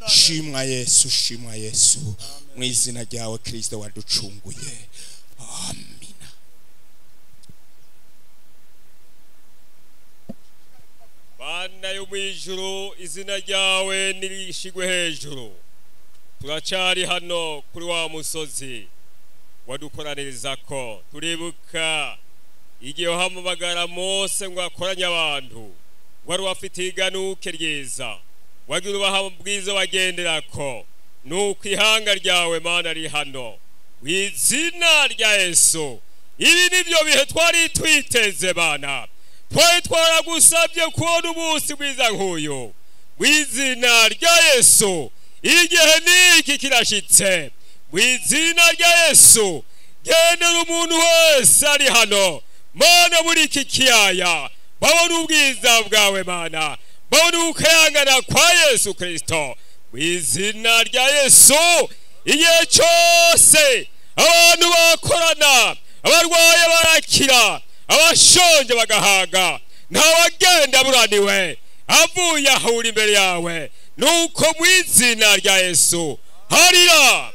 C: Shimwa Yesu, shimwa Yesu, mu izina ryawe Kristo waducunguye. Amina.
D: Mana yo mu ijuru, izina ryawe nirishigwe hejuru. Turacyari hano kuri wa musozi wadukoraniriza ko turibuka igihe wahamagara Mose ngo akoranye abantu, wari wafite iganuke ryiza, wagira ubaha ubwiza bagenderako. Nuko ihanga ryawe Mana riri hano mu izina rya Yesu. Ibi nibyo bihe twari twiteze Mana, twari twaragusabye kubona umunsi mwiza nk'uyu. Mu izina rya Yesu, igihe niki kirashitse. Mu izina rya Yesu, gendera umuntu wese ari hano Mana muri iki kiyaya, babona ubwiza bwawe Mana, babona ukuyangana kwa Yesu Kristo. Mu izina rya Yesu, igihe cyose abantu bakorana, abarwaye barakira, abashonje bagahaga, ntawagenda buraniwe avuye ahura imbere yawe. Nuko mu izina rya Yesu, harira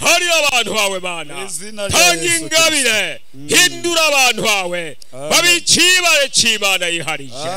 D: harira abantu bawe Mana, tanga ingabire, hindura abantu bawe babicibare c'Imana yiharije.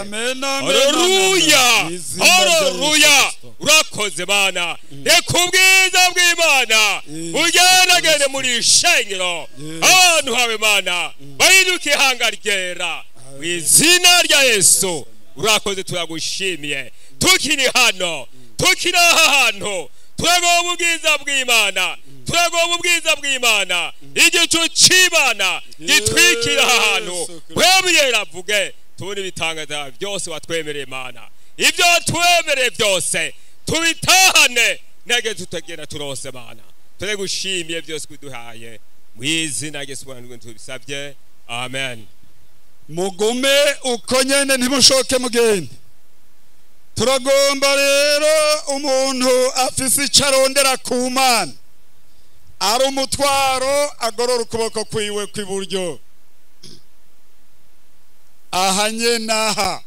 D: Haleluya, haleluya. Urakoze Mana, reka ubwiza bw'Imana bugendagende muri ishengero, abantu bawe Mana bahinduke ihanga ryera. Mu izina rya Yesu, urakoze, turagushimiye. Tukiri hano, tukiri aha hantu, turagomba ubwiza bw'Imana, turagomba ubwiza bw'Imana, igicu c'Imana gitwikira aha hantu. Wewe avuge, tubone ibitangaza byose watwemereye Mana, ibyo watwemereye byose tubitahane, nage tutagenda turose Mana. Turagushimiye byose kuduhaye, mu izina rya Yesu tubisabye, amen.
A: Mugume uko nyene, ntimushoke mugende. Turagomba rero umuntu afise icyo arondera ku Mana, ari umutwaro, agorora ukuboko kwiwe kw'iburyo aha nyene aha.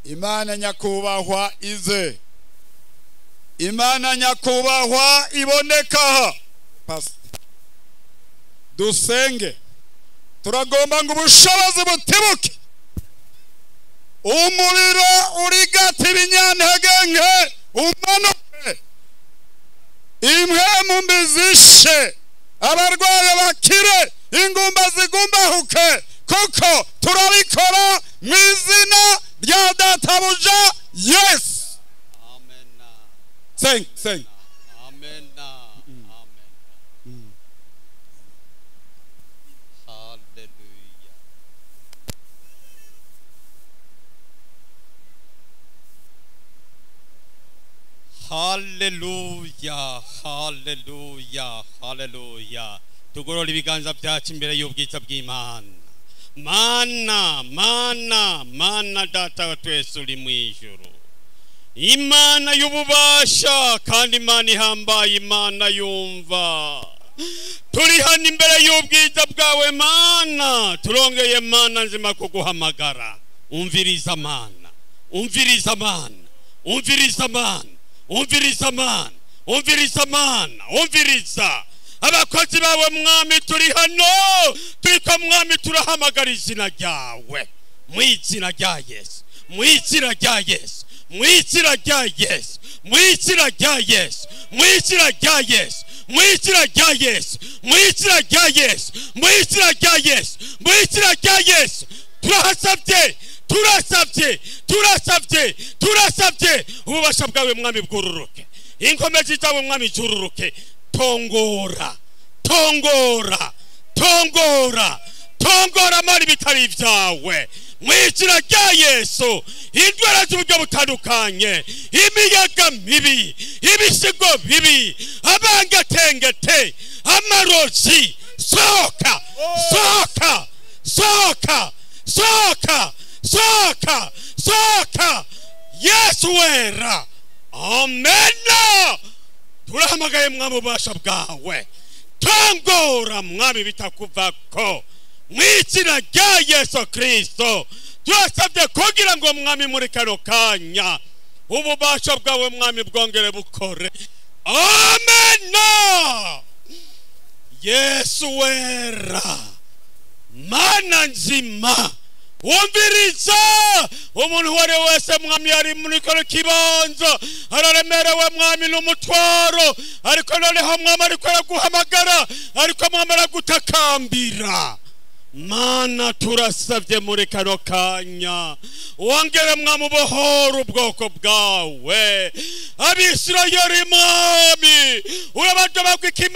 A: Imana nyakubahwa ize, Imana nyakubahwa iboneka aha. Pastor, dusenge. Turagomba ngo ubushobozi butibuke, umuriro urigata ibinyantegenke umanuke, impwemu mbi zishe, abarwayi bakire, ingumba zigumbahuke, kuko turabikora mu izina rya Databuja Yesu.
E: Amen.
A: Sing, sing.
E: Amen. Amen. Hallelujah. Hallelujah. Hallelujah. Hallelujah. Tugorora ibiganza byacu imbere y'ubwiza bw'Imana. Mana, mana, mana Data wa twese uri mu ijuru. Imana y'ububasha kandi Imana ihambaye, Imana yumva. Turi hano imbere y'ubwiza bwawe Mana, turongeye Mana nzima kuguhamagara. Umviriza Mana, umviriza Mana, umviriza Mana, umviriza Mana, umviriza Mana, umviriza abakozi bawe Mwami. Turi hano, turiko Mwami turahamagara izina ryawe, mu izina rya Yesu, mu izina rya Yesu, mu izina rya Yesu, mu izina rya Yesu, mu izina rya Yesu, mu izina rya Yesu, mu izina rya Yesu, mu izina rya Yesu, mu izina rya Yesu. Turasabye, turasabye, turasabye, turasabye ububasha bwawe Mwami bwururuke, inkomezi zawe Mwami zururuke. Tongora, tongora, tongora, tongora mari bitari ibyawe mu izina rya Yesu. Indwara z'uburyo butandukanye, imiyaga mibi, ibisigo bibi, abangatengete, amarozi, sohoka, sohoka, sohoka, sohoka, sohoka, sohoka. Yesu wera, amena. Turahamagaye Mwami ububasha bwawe, tongora Mwami bitakuvako mu izina rya Yesu Kristo. Turasabye kugira ngo Mwami muri kano kanya ububasha bwawe Mwami bwongere bukore. Amena. Yesu wera, Mana nzima, wumviriza umuntu uwo ari we wese Mwami ari muri kano kibanza, araremerewe Mwami n'umutwaro, ariko noneho Mwami ariko araguhamagara, ariko Mwami aragutakambira. Mana turasabye muri kano kanya wongere Mwami ubohore ubwoko bwawe Abisirayeli. Mwami urabadobagwa ikimenyetso,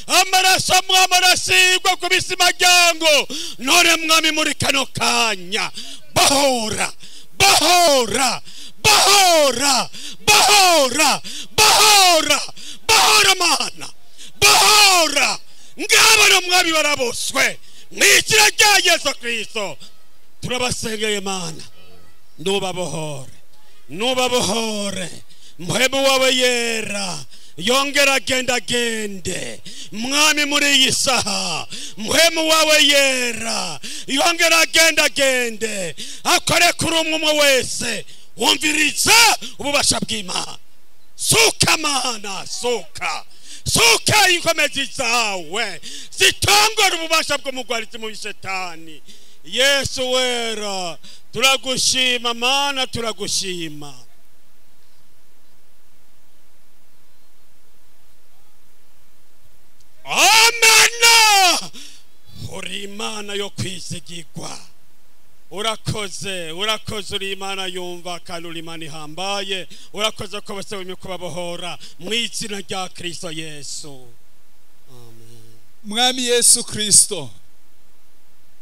E: amaraso Mwami arasigwa ku bisimaryango. None Mwami muri kano kanya bohora, bohora, bohora, bohora, bohora, bohora Mana, bohora. Ngabano Mwami baraboswe mu izina rya Yesu Kristo. Turabasengeye Mana, nubabohore, nubabohore. Mpwemu wawe yera yongera agenda agende Mwami muri iyi saha. Mpwemu wawe yera yongera agenda agende akore kuri umwe umwe wese. Wumviriza ububasha bw'Imana. Suka Mana, suka, suka inkomezi zawe zitongora ububasha bw'umugwarizi mu Shetani. Yesu wera, turagushima Mana, turagushima. Amena. Uri Imana yo kwizigirwa, urakoze, urakoze. Uri Imana yumva kandi uri Imana ihambaye. Urakoze ko bose wemye kubabohora mu izina rya Kristo Yesu. Amen.
F: Mwami Yesu Kristo,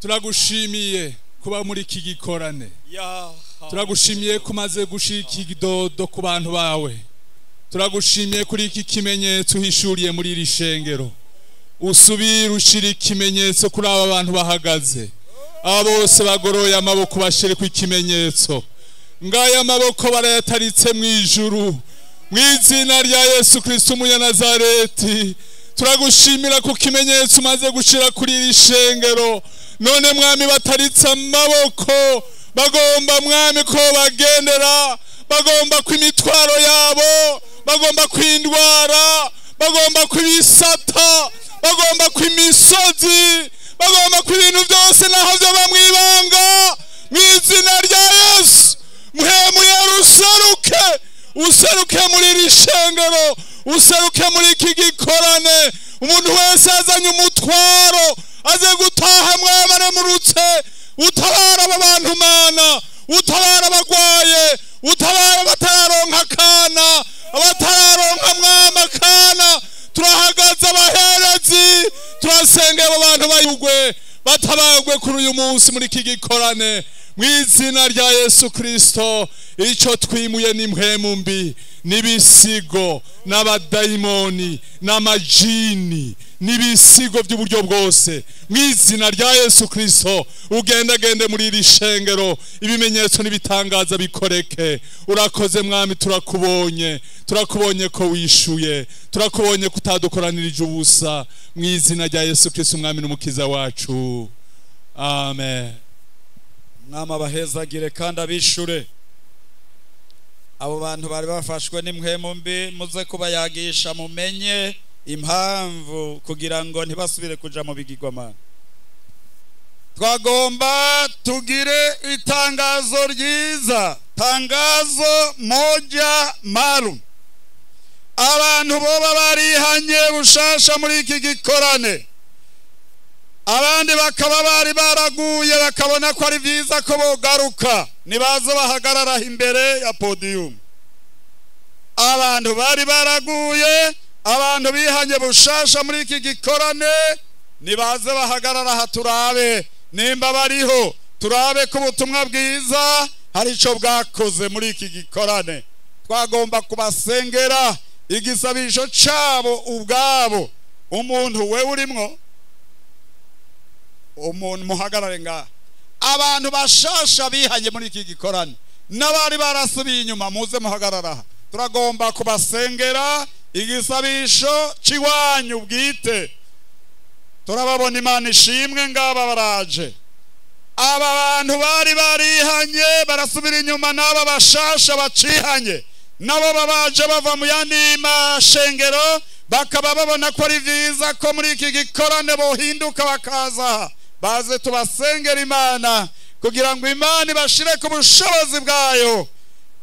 F: turagushimiye kuba muri iki gikorane. Turagushimiye ko umaze gushika ikidodo ku bantu bawe. Turagushimiye kuri iki kimenyetso uhishuriye muri iri shengero. Usubire ushire ikimenyetso kuri aba bantu bahagaze. Aba bose bagoroye amaboko bashire ku ikimenyetso. Ngaya amaboko barayataritse mu ijuru. Mu izina rya Yesu Kristo umunyanazareti, turagushimira ku kimenyetso umaze gushira kuri iri shengero. None mwami bataritse amaboko, bagomba mwami ko bagendera, bagomba ko imitwaro yabo, bagomba kwindwara, bagomba kwibisata, bagomba kwimisozi, bagomba kwibintu byose naho byo bamwibanga. Mu izina rya Yesu, muhemu yaruseruke, useruke muri iri shengero, useruke muri iki gikorane. Umuntu wese azanye umutwaro aze gutaha mwabaremurutse. Utabara aba bantu mana, utabara abagwaye, utabara abatararonka akana, abatararonka mwama akana. Turahagaze abaherezi, turasengera abo bantu bayugwe, batabagwe kuri uyu munsi muri iki gikorane. Mu izina rya Yesu Kristo, icyo twimuye ni mpwemu mbi, n'ibisigo, n'abadayimoni, n'amajini, n'ibisigo by'uburyo bwose. Mu izina rya Yesu Kristo, ugendagende muri iri shengero, ibimenyetso n'ibitangaza bikoreke. Urakoze mwami, turakubonye, turakubonye ko wishuye, turakubonye ko utadukoranirije ubusa. Mu izina rya Yesu Kristo umwami n'umukiza wacu, amen.
A: Mwami abahezagire kandi abishure. Abo bantu bari bafashwe n'impwemu mbi, muze kubayagisha mumenye impamvu kugira ngo ntibasubire kuja mu bigirwamana. Twagomba tugire itangazo ryiza, tangazo moja maalum. Abantu boba barihanye bushasha muri iki gikorane, abandi bakaba bari baraguye bakabona ko ari byiza ko bogaruka, nibaze bahagarara imbere ya podium. Abantu bari baraguye, abantu bihanye bushasha muri iki gikorane, nibaze bahagarara aha turabe nimba bariho, turabe ko ubutumwa bwiza hari ico bwakoze muri iki gikorane. Twagomba kubasengera igisabisho cabo ubwabo. Umuntu we urimwo, umuntu muhagarare ngaha. Abantu bashasha bihanye muri iki gikorane n'abari barasubiye inyuma, muze muhagarara aha. Turagomba kubasengera igisabisho ciwanyu bwite. Turababona, Imana ishimwe, ngaba baraje. Aba bantu bari barihanye barasubira inyuma, n'aba bashasha bacihanye nabo babaje bava mu yandi mashengero, bakaba babona ko ari byiza ko muri iki gikorane bohinduka bakaza. Baze tubasengera Imana kugira ngo Imana ibashire ku bushobozi bwayo.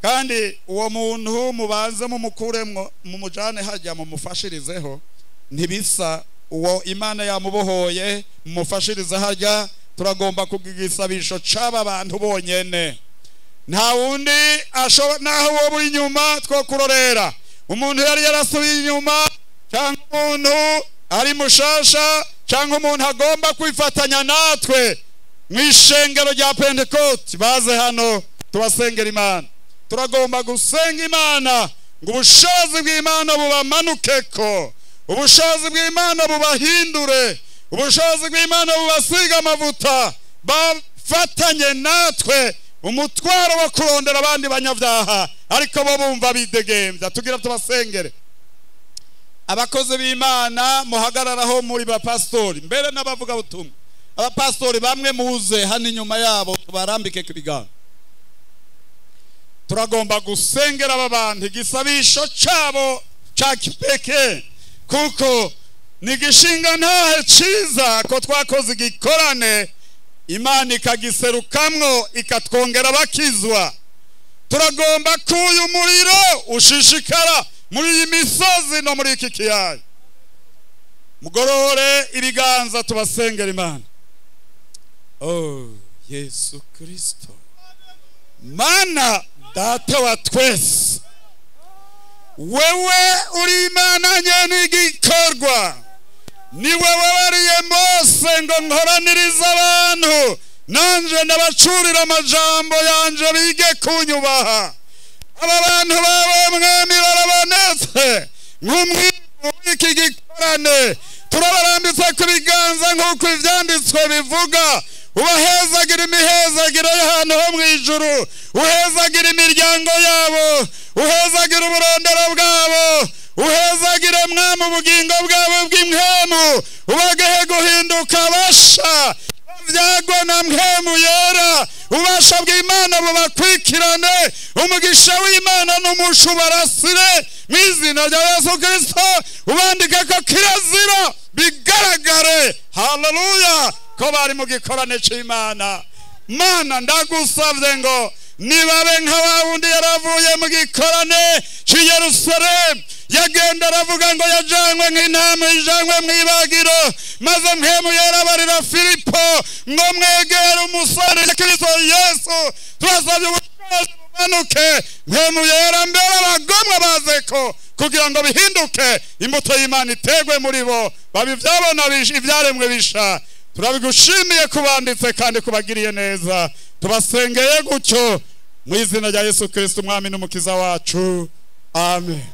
A: Kandi uwo muntu mubanze mumukuremwo, mumujane hajya mumufashirizeho. Ntibisa uwo Imana yamubohoye, mumufashirize hajya. Turagomba kugigisabisho c'aba bantu bonyene, nta wundi ashobora. Naho wowe uri inyuma two kurorera umuntu yari yarasubiye inyuma, cyangwa umuntu ari mushasha, cyangwa umuntu agomba kwifatanya natwe mu ishengero rya Pentecote, baze hano tubasengera Imana. Turagomba gusenga Imana ngo ubushobozi bw'Imana bubamanukeko, ubushobozi bw'Imana bubahindure, ubushobozi bw'Imana bubasiga amavuta, bafatanye natwe umutwaro wo kurondera abandi banyabyaha, ariko bo bumva bidegembya. Tugira tubasengere. Abakozi b'Imana muhagararaho muri bapastori mbere n'abavuga butumwa. Abapastori bamwe muze hano inyuma yabo tubarambike ku biganza. Turagomba gusengera aba bantu igisabisho cabo ca kipeke, kuko ni gishinga ntahe ciza ko twakoze igikorane Imana ikagiserukamwo ikatwongera bakizwa. Turagomba ko uyu muriro ushishikara muri iyi misozi no muri iki kiyaya. Mugorore ibiganza tubasengera Imana. Oh Yesu Kristo, Mana Data wa twese, wewe uri Imana nyene igikorwa. Ni wewe wariye Mose ngo nkoranirize abantu, nanje ndabacurira amajambo yanje bige kunyubaha. Aba bantu bawe mwami barabonetse nk'umwiru w'iki gikorane, turabarambitse. Ubahezagira imihezagiro y'ahantu ho mu ijuru, uhezagira imiryango yabo, uhezagira uburondoro bwabo, uhezagire mwami ubugingo bwabo bw'impwemu, ubagehe guhinduka basha bavyagwe na mpwemu yera. Ubasha bw'Imana bubakwikirane, umugisha w'Imana n'umushu barasire mu izina rya Yesu Kristo. Ubandike ko kirazira bigaragare, haleluya, ko bari mu gikorane c'Imana. Mana, ndagusavye ngo nibabe nka wa wundi yaravuye mu gikorane c'i Yerusalemu, yagenda aravuga ngo yajanywe nk'intama ijanywe mu ibagiro, maze mpemu yarabarira Filipo ngo mwegere umusore Kristo Yesu. Turasabye ubushobozi bumanuke, mpemu yera mbere abagomwa baze ko kugira ngo bihinduke imbuto y'Imana itegwe muri bo, babivyabona ivyaremwe bisha. Turabigushimiye kubanditse kandi kubagiriye neza, tubasengeye gutyo mu izina rya Yesu Kristo umwami n'umukiza wacu, amen.